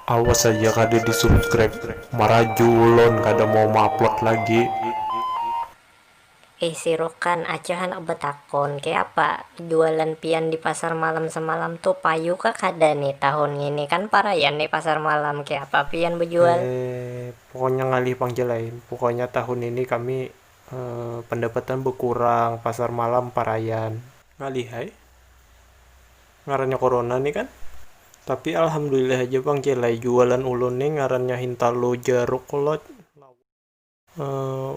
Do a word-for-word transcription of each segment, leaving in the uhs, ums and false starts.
Awas aja kada di subscribe, maraju ulun kada mau maupload lagi. Eh, sirukan, Acil handak betakon, kaya apa jualan pian di pasar malam semalam tu, payu kah kada nih tahun ngini, kan parayan nih pasar malam, kaya apa pian bejual? Eh, pokoknya ngalih pang Cil ai, pokoknya tahun ini kami eh, pendapatan bekurang, pasar malam parayan. Ngalih ai. Ngarannya corona nih kan. Tapi alhamdulillah aja pang Cil ai, jualan ulun nih ngarannya hintalu jeruk kolot. Eh,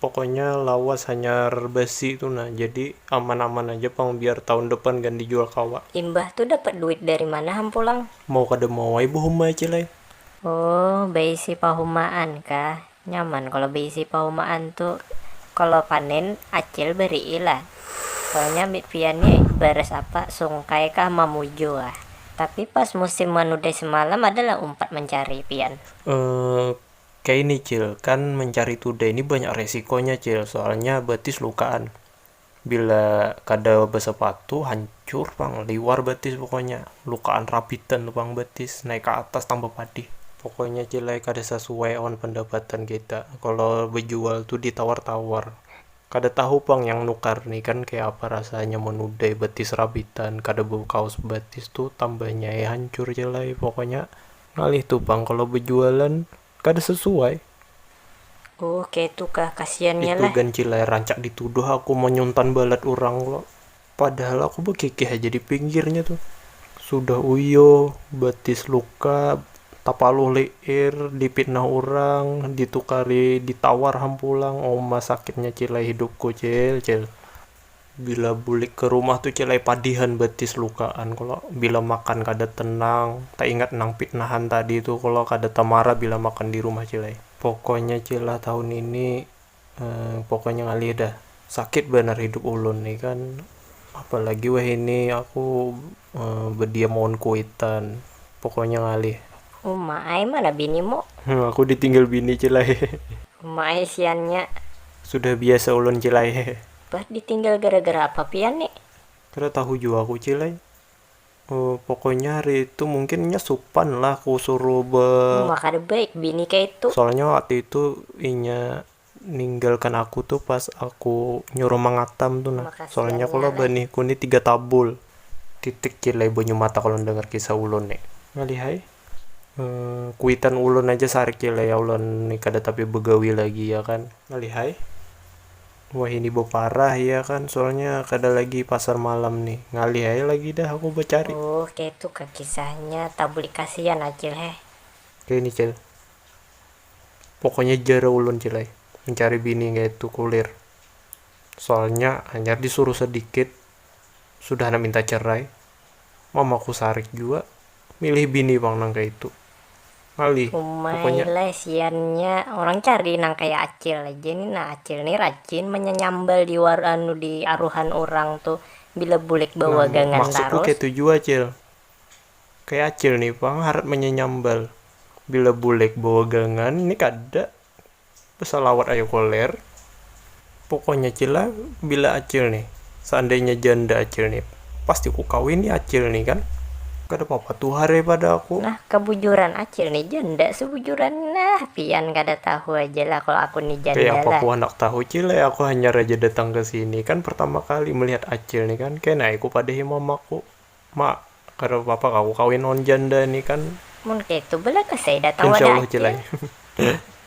pokoknya lawas hanyar basi tu nah. Jadi aman-aman aja pang biar tahun depan ganti jual kawa. Imbah tu dapat duit dari mana ham pulang? Mau kada mau ai behuma Cil ai. Oh, baisi pahumaan kah? Nyaman kalo beisi pahumaan tu. Kalo panen, acil berii lah. Soalnya ambit pian ni baras apa, sungkai kah mamuju ah. Tapi pas musim manudai semalam adalah umpat mencari pian. Eh, kaini cil, kan mencari tudai ni banyak resikonya cil, soalnya batis lukaan. Bila kada basapatu, hancur pang, liwar batis pokoknya. Lukaan rabitan tu pang batis, naik ka atas tambah padih. Pokoknya cilai kada sasuai awan pandapatan kita. Kalo bajual tu ditawar-tawar. Kada tahu pang yang nukar ni kan kaya apa rasanya manudai batis rabitan, kada bakaus batis tu tambahnya ai hancur cilai. Pokoknya ngalih tu pang kalo bajualan kada sasuai. Oh, kaitu kah, kasiannya lah. Itu gan cilai rancak dituduh aku manyuntan balat urang lo. Padahal aku bakikih aja di pinggirnya tuh. Sudah uyo, batis luka, tapaluh liir, dipitnah urang, ditukari ditawar ham pulang. Oma sakitnya cilai hidupku, cil, cil. Bila bulik ka rumah tu cilai padihan batis lukaan kalo, bila makan kada tenang, taingat nang pitnahan tadi tu kalo, kada tamara bila makan di rumah cilai. Pokoknya cilah tahun ini, eh, pokoknya ngalih dah. Sakit banar hidup ulun ni kan, apalagi wahini aku, eh, badiam awan kuitan. Pokoknya ngalih. Uma ai, mana binimu? Hmm, aku ditinggal bini cilai. Uma ai siannya. Sudah biasa ulun cilai. Bah, ditinggal gara-gara apa pian ni? Kada tahu jua aku cilai. Eh, pokoknya hari itu mungkin inya supan lah ku suruh be. Uma kada baik bini kaitu. Soalnya waktu itu inya ninggalkan aku tuh pas aku nyuruh mangatam tuh nah. Makasih soalnya ya, kalau banihku ni tiga tabul. Titik cilai banyu mata kalau dengar kisah ulun nih. Ngalih hai. Hmm, kuitan ulun aja sarik cilai ya ulun nih kada tapi begawi lagi ya kan. Ngalih hai. Wah ini beparah ya kan, soalnya kada lagi pasar malam nih. Ngalih aja lagi dah aku becari. Oh, kaitu kah kisahnya, tabuli kasian acil heh. Kayak ini cil. Pokoknya jara ulun cil ai, mencari bini kaitu kulir. Soalnya hanyar disuruh sedikit, sudah handak minta cerai. Mamaku sarik jua, milih bini pang nang kaitu. Ngalih, Umai pokoknya. Lah siannya, orang cari nang kaya acil aja ni, nah acil ni rajin manyanyambal di war anu di aruhan orang tu, bila bulik bawa Nah, gangan maksudku tarus. Kaitu jua cil. Kaya acil ni pang harat manyanyambal. Bila bulik bawa gangan ni kada. Besalawat ayo koler. Pokoknya cila bila acil nih, seandainya janda acil nih, pasti ku kawin nih acil nih kan. Kada papa tuha daripada aku. Nah, kebujuran acil nih janda sebujuran. Nah, pian kada tahu aja lah kalau aku nih janda Kayak apa lah. Ku anak tahu cil ya, aku hanya raja datang ke sini kan pertama kali melihat acil nih kan. Kena aku padahi mamaku. Mak, kada papa aku kawin on janda nih kan. Mun kaitu bela kasai datang wadah acil. Insya Allah cil.